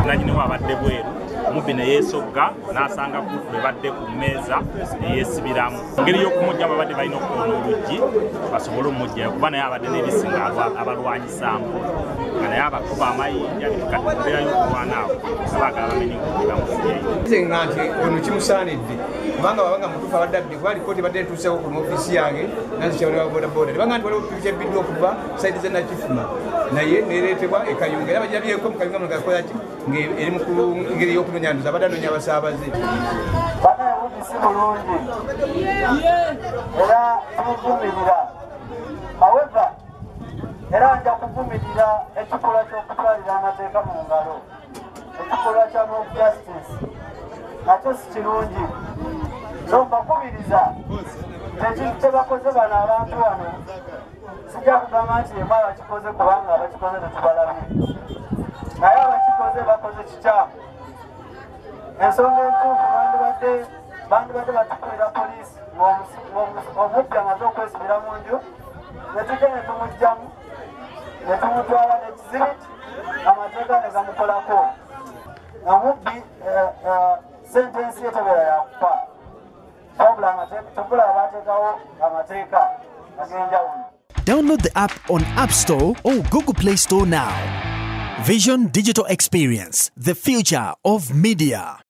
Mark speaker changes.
Speaker 1: Nanyini wabadde bweru omubbi ne yeesogga n'asanga kufulu ebadde ku mmeeza ne yeesibiramu. Engeri y'okumugyamu babadde balina okukoona oluggi basobole omuggyayo kuba naye abadde n'ebisinga abalwanyisaamu nga naye abakuba amayinja kati mu mbeera y'okulwana awo abaagala bamenye oluggi bamuggyeyo.
Speaker 2: Nze nga nti ono kimusaanidde kubanga babanga mutuufu abadde abbye kuba lipooti ebadde etuuseeko ku ofiisi yange nanze kyabali ba bodaboda tebanga nti waliwo pikipiki ebbiddwa okuva sayidi z'e Nakifuma naye neereetebwa e Kayunga era bagirabyeko mu Kayunga muno gakola ki ng'eri mu ngeri y'okunoonya ndoza abadde anoonya abasaabaze.
Speaker 3: Banaye bugi si bulungi era tuvumirira. However, era nja kuvumirira ekikolwa ky'okutwalira amateeka mu ngalo, ekikolwa kya mob justice nakyo si kirungi. So mbakubiriza ekintu kye bakoze bano abantu wano sijja kugamba nti yemwe abakikoze kubanga abakikoze tetubalabye, naye abakikoze bakoze kikyamu. Ensonga entuufu bandibadde batukubira poliisi ng'omubbi amaze okwesibira mu nju ne tujja ne tumuggyamu ne tumutwala n'ekizibiti amateeka ne gamukolako. Omubbi sentensi ye tebeera yakufa, wabula tubula abateekawo amateeka ag'enjawulo.
Speaker 4: Download the app on App Store or Google Play Store now. Vision Digital Experience, the future of media.